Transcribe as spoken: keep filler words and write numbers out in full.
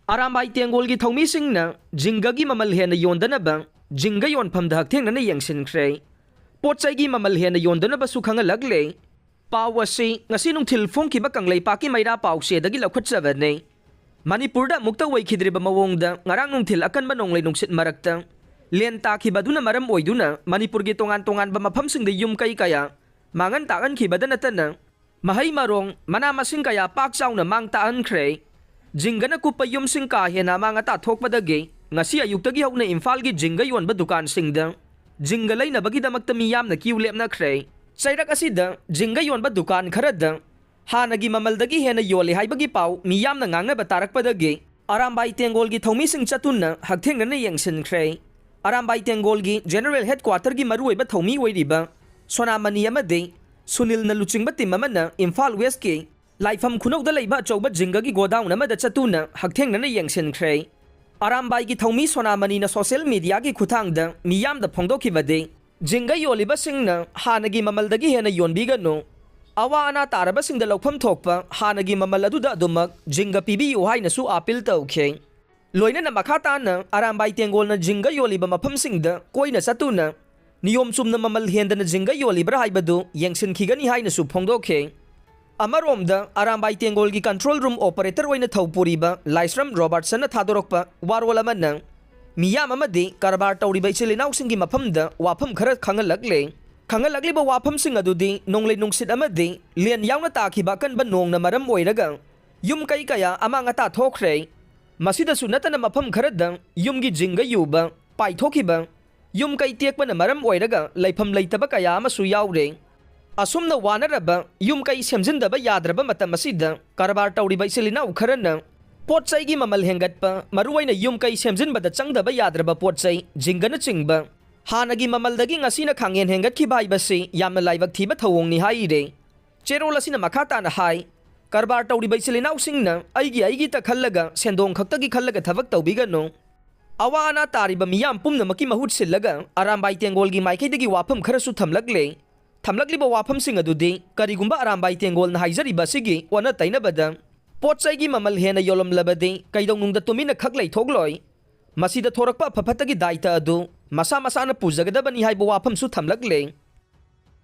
ꯑꯔꯥꯝꯕꯥꯏ ꯇꯦꯡꯒꯣꯜꯒꯤ ꯊꯧꯃꯤꯁꯤꯡꯅ ꯖꯤꯡꯒꯒꯤ ꯃꯃꯜ ꯍꯦꯟꯅ ꯌꯣꯟꯗꯅꯕ ꯖꯤꯡꯒ ꯌꯣꯟꯐꯝꯗ ꯍꯛꯊꯦꯡꯅꯅ ꯌꯦꯡꯁꯤꯟꯈ꯭ꯔꯦ꯫ ꯄꯣꯠ ꯆꯩꯒꯤ ꯃꯃꯜ ꯍꯦꯟꯅ ꯌꯣꯟꯗꯅꯕꯁꯨ ꯈꯪꯍꯜꯂꯛꯂꯦ꯫ ꯄꯥꯎ ꯑꯁꯤ ꯉꯁꯤ ꯅꯨꯡꯊꯤꯜ ꯐꯣꯡꯈꯤꯕ ꯀꯪꯂꯩꯄꯥꯛꯀꯤ ꯃꯩꯔꯥ ꯄꯥꯎꯆꯦꯗꯒꯤ ꯂꯧꯈꯠꯆꯕꯅꯤ꯫ ꯃꯅꯤꯄꯨꯔꯗ ꯑꯃꯨꯛꯇ ꯑꯣꯏꯈꯤꯗ꯭ꯔꯤꯕ ꯃꯑꯣꯡꯗ ꯉꯔꯥꯡ ꯅꯨꯡꯊꯤꯜ ꯑꯀꯟꯕ ꯅꯣꯡꯂꯩ ꯅꯨꯡꯁꯤꯠ ꯃꯔꯛꯇ ꯂꯦꯟ ꯇꯥꯈꯤꯕ ꯑꯗꯨꯅ ꯃꯔꯝ ꯑꯣꯏꯗꯨꯅ ꯃꯅꯤꯄꯨꯔꯒꯤ ꯇꯣꯉꯥꯟ ꯇꯣꯉꯥꯟꯕ ꯃꯐꯝꯁꯤꯡꯗ ꯌꯨꯝ ꯀꯩ ꯀꯌꯥ ꯃꯥꯡꯍꯟ ꯇꯥꯛꯍꯟꯈꯤꯕꯗ ꯅꯠꯇꯅ ꯃꯍꯩ ꯃꯔꯣꯡ, ꯃꯅꯥ ꯃꯁꯤꯡ ꯀꯌꯥ ꯄꯥꯛ ꯆꯥꯎꯅ ꯃꯥꯡ ꯇꯥꯛꯍꯟꯈ꯭ꯔꯦ꯫ ꯖꯤꯡꯒꯅ ꯀꯨꯞꯄ ꯌꯨꯝꯁꯤꯡ ꯀꯥ ꯍꯦꯟꯅ ꯑꯃꯥꯡ ꯑꯇꯥ ꯊꯣꯛꯄꯗꯒꯤ ꯉꯁꯤ ꯑꯌꯨꯛꯇꯒꯤ ꯍꯧꯅ ꯏꯝꯐꯥꯜꯒꯤ ꯖꯤꯡꯒ ꯌꯣꯟꯕ ꯗꯨꯀꯥꯟꯁꯤꯡꯗ ꯖꯤꯡꯒ ꯂꯩꯅꯕꯒꯤꯗꯃꯛꯇ ꯃꯤꯌꯥꯝꯅ ꯀ꯭ꯌꯨ ꯂꯦꯞꯅꯈ꯭ꯔꯦ꯫ ꯆꯩꯔꯛ ꯑꯁꯤꯗ ꯖꯤꯡꯒ ꯌꯣꯟꯕ ꯗꯨꯀꯥꯟ ꯈꯔꯗ ꯍꯥꯟꯅꯒꯤ ꯃꯃꯜꯗꯒꯤ ꯍꯦꯟꯅ ꯌꯣꯜꯂꯤ ꯍꯥꯏꯕꯒꯤ ꯄꯥꯎ ꯃꯤꯌꯥꯝꯅ ꯉꯥꯡꯅꯕ ꯇꯥꯔꯛꯄꯗꯒꯤ ꯑꯔꯥꯝꯕꯥꯏ ꯇꯦꯡꯒꯣꯜꯒꯤ ꯊꯧꯃꯤꯁꯤꯡ ꯆꯠꯇꯨꯅ ꯍꯛꯊꯦꯡꯅꯅ ꯌꯦꯡꯁꯤꯟꯈ꯭ꯔꯦ꯫ ꯑꯔꯥꯝꯕꯥꯏ ꯇꯦꯡꯒꯣꯜꯒꯤ ꯖꯦꯅꯔꯦꯜ ꯍꯦꯗꯀ꯭ꯋꯥꯇꯔꯒꯤ ꯃꯔꯨꯑꯣꯏꯕ ꯊꯧꯃꯤ ꯑꯣꯏꯔꯤꯕ ꯁꯣꯅꯥꯃꯅꯤ ꯑꯃꯗꯤ ꯁꯨꯅꯤꯜꯅ ꯂꯨꯆꯤꯡꯕ ꯇꯤꯝ ꯑꯃꯅ ꯏꯝꯐꯥꯜ ꯋꯦꯁꯀꯤ ꯂꯥꯏꯐꯝ ꯈꯨꯅꯧꯗ ꯂꯩꯕ ꯑꯆꯧꯕ ꯖꯤꯡꯒꯒꯤ ꯒꯣꯗꯥꯎꯟ ꯑꯃꯗ ꯆꯠꯇꯨꯅ ꯍꯛꯊꯦꯡꯅꯅ ꯌꯦꯡꯁꯤꯟꯈ꯭ꯔꯦ꯫ ꯑꯔꯥꯝꯕꯥꯏꯒꯤ ꯊꯧꯃꯤ ꯁꯣꯅꯥꯃꯅꯤꯅ ꯁꯣꯁꯤꯌꯦꯜ ꯃꯤꯗꯤꯌꯥꯒꯤ ꯈꯨꯠꯊꯥꯡꯗ ꯃꯤꯌꯥꯝꯗ ꯐꯣꯡꯗꯣꯛꯈꯤꯕꯗꯤ, ꯖꯤꯡꯒ ꯌꯣꯜꯂꯤꯕꯁꯤꯡꯅ ꯍꯥꯟꯅꯒꯤ ꯃꯃꯜꯗꯒꯤ ꯍꯦꯟꯅ ꯌꯣꯟꯕꯤꯒꯅꯨ, ꯑꯋꯥ ꯑꯅꯥ ꯇꯥꯔꯕꯁꯤꯡꯗ ꯂꯧꯐꯝ ꯊꯣꯛꯄ ꯍꯥꯟꯅꯒꯤ ꯃꯃꯜ ꯑꯗꯨꯗ ꯑꯗꯨꯃꯛ ꯖꯤꯡꯒ ꯄꯤꯕꯤꯌꯨ ꯍꯥꯏꯅꯁꯨ ꯑꯥꯄꯤꯜ ꯇꯧꯈꯤ꯫ ꯂꯣꯏꯅꯅ ꯃꯈꯥ ꯇꯥꯅ ꯑꯔꯥꯝꯕꯥꯏ ꯇꯦꯡꯒꯣꯜꯅ ꯖꯤꯡꯒ ꯌꯣꯜꯂꯤꯕ ꯃꯐꯝꯁꯤꯡꯗ ꯀꯣꯏꯅ ꯆꯠꯇꯨꯅ ꯅꯤꯌꯣꯝ ꯆꯨꯝꯅ ꯃꯃꯜ ꯍꯦꯟꯗꯅ ꯖꯤꯡꯒ ꯌꯣꯜꯂꯤꯕ꯭ꯔꯥ ꯍꯥꯏꯕꯗꯨ ꯌꯦꯡꯁꯤꯟꯈꯤꯒꯅꯤ ꯍꯥꯏꯅꯁꯨ ꯐꯣꯡꯗꯣꯛꯈꯤ꯫ ꯑꯃꯔꯣꯝꯗ ꯑꯔꯥꯝꯕꯥꯏ ꯇꯦꯡꯒꯣꯜꯒꯤ ꯀꯟꯇ꯭ꯔꯣꯜ ꯔꯨꯝ ꯑꯣꯄꯔꯦꯇꯔ ꯑꯣꯏꯅ ꯊꯧ ꯄꯨꯔꯤꯕ ꯂꯥꯏꯁ꯭ꯔꯝ ꯔꯣꯕꯥꯔꯠꯁꯟꯅ ꯊꯥꯗꯣꯔꯛꯄ ꯋꯥꯔꯣꯜ ꯑꯃꯅ ꯃꯤꯌꯥꯝ ꯑꯃꯗꯤ ꯀꯔꯕꯥꯔ ꯇꯧꯔꯤꯕ ꯏꯆꯤꯜ ꯏꯅꯥꯎꯁꯤꯡꯒꯤ ꯃꯐꯝꯗ ꯋꯥꯐꯝ ꯈꯔ ꯈꯪꯍꯜꯂꯛꯂꯦ꯫ ꯈꯪꯍꯜꯂꯛꯂꯤꯕ ꯋꯥꯐꯝꯁꯤꯡ ꯑꯗꯨꯗꯤ ꯅꯣꯡꯂꯩ ꯅꯨꯡꯁꯤꯠ ꯑꯃꯗꯤ ꯂꯦꯟ ꯌꯥꯎꯅ ꯇꯥꯈꯤꯕ ꯑꯀꯟꯕ ꯅꯣꯡꯅ ꯃꯔꯝ ꯑꯣꯏꯔꯒ ꯌꯨꯝ ꯀꯩ ꯀꯌꯥ ꯑꯃꯥꯡ ꯑꯇꯥ ꯊꯣꯛꯈ꯭ꯔꯦ꯫ ꯃꯁꯤꯗꯁꯨ ꯅꯠꯇꯅ ꯃꯐꯝ ꯈꯔꯗ ꯌꯨꯝꯒꯤ ꯖꯤꯡꯒ ꯌꯨꯕ, ꯄꯥꯏꯊꯣꯛꯈꯤꯕ, ꯌꯨꯝ ꯀꯩ ꯇꯦꯛꯄꯅ ꯃꯔꯝ ꯑꯣꯏꯔꯒ ꯂꯩꯐꯝ ꯂꯩꯇꯕ ꯀꯌꯥ ꯑꯃꯁꯨ ꯌꯥꯎꯔꯦ꯫ ꯑꯁꯨꯝꯅ ꯋꯥꯅꯔꯕ ꯌꯨꯝ ꯀꯩ ꯁꯦꯝꯖꯤꯟꯗꯕ ꯌꯥꯗ꯭ꯔꯕ ꯃꯇꯝ ꯑꯁꯤꯗ ꯀꯔꯕꯥꯔ ꯇꯧꯔꯤꯕ ꯏꯆꯤꯜ ꯏꯅꯥꯎ ꯈꯔꯅ ꯄꯣꯠ ꯆꯩꯒꯤ ꯃꯃꯜ ꯍꯦꯟꯒꯠꯄ, ꯃꯔꯨꯑꯣꯏꯅ ꯌꯨꯝ ꯀꯩ ꯁꯦꯝꯖꯤꯟꯕꯗ ꯆꯪꯗꯕ ꯌꯥꯗ꯭ꯔꯕ ꯄꯣꯠ ꯆꯩ, ꯖꯤꯡꯒꯅꯆꯤꯡꯕ ꯍꯥꯟꯅꯒꯤ ꯃꯃꯜꯗꯒꯤ ꯉꯁꯤꯅ ꯈꯥꯡꯍꯦꯟ ꯍꯦꯟꯒꯠꯈꯤꯕ ꯍꯥꯏꯕꯁꯤ ꯌꯥꯝꯅ ꯂꯥꯏꯕꯛ ꯊꯤꯕ ꯊꯧꯑꯣꯡꯅꯤ ꯍꯥꯏꯔꯦ꯫ ꯆꯦꯔꯣꯜ ꯑꯁꯤꯅ ꯃꯈꯥ ꯇꯥꯅ ꯍꯥꯏ, ꯀꯔꯕꯥꯔ ꯇꯧꯔꯤꯕ ꯏꯆꯤꯜ ꯏꯅꯥꯎꯁꯤꯡꯅ ꯑꯩꯒꯤ ꯑꯩꯒꯤꯇ ꯈꯜꯂꯒ ꯁꯦꯟꯗꯣꯡ ꯈꯛꯇꯒꯤ ꯈꯜꯂꯒ ꯊꯕꯛ ꯇꯧꯕꯤꯒꯅꯨ꯫ ꯑꯋꯥ ꯑꯅꯥ ꯇꯥꯔꯤꯕ ꯃꯤꯌꯥꯝ ꯄꯨꯝꯅꯃꯛꯀꯤ ꯃꯍꯨꯠ ꯁꯤꯜꯂꯒ ꯑꯔꯥꯝꯕꯥꯏ ꯇꯦꯡꯒꯣꯜꯒꯤ ꯃꯥꯏꯀꯩꯗꯒꯤ ꯋꯥꯐꯝ ꯈꯔꯁꯨ ꯊꯝꯂꯛꯂꯦ꯫ ꯊꯝꯂꯛꯂꯤꯕ ꯋꯥꯐꯝꯁꯤꯡ ꯑꯗꯨꯗꯤ ꯀꯔꯤꯒꯨꯝꯕ ꯑꯔꯥꯝꯕꯥꯏ ꯇꯦꯡꯒꯣꯜꯅ ꯍꯥꯏꯖꯔꯤꯕ ꯑꯁꯤꯒꯤ ꯑꯣꯟꯅ ꯇꯩꯅꯕꯗ ꯄꯣꯠ ꯆꯩꯒꯤ ꯃꯃꯜ ꯍꯦꯟꯅ ꯌꯣꯜꯂꯝꯂꯕꯗꯤ ꯀꯩꯗꯧꯅꯨꯡꯗ ꯇꯨꯃꯤꯟꯅ ꯈꯛ ꯂꯩꯊꯣꯛꯂꯣꯏ꯫ ꯃꯁꯤꯗ ꯊꯣꯔꯛꯄ ꯑꯐ ꯐꯠꯇꯒꯤ ꯗꯥꯏꯇ ꯑꯗꯨ ꯃꯁꯥ ꯃꯁꯥꯅ ꯄꯨꯖꯒꯗꯕꯅꯤ ꯍꯥꯏꯕ ꯋꯥꯐꯝꯁꯨ ꯊꯝꯂꯛꯂꯦ꯫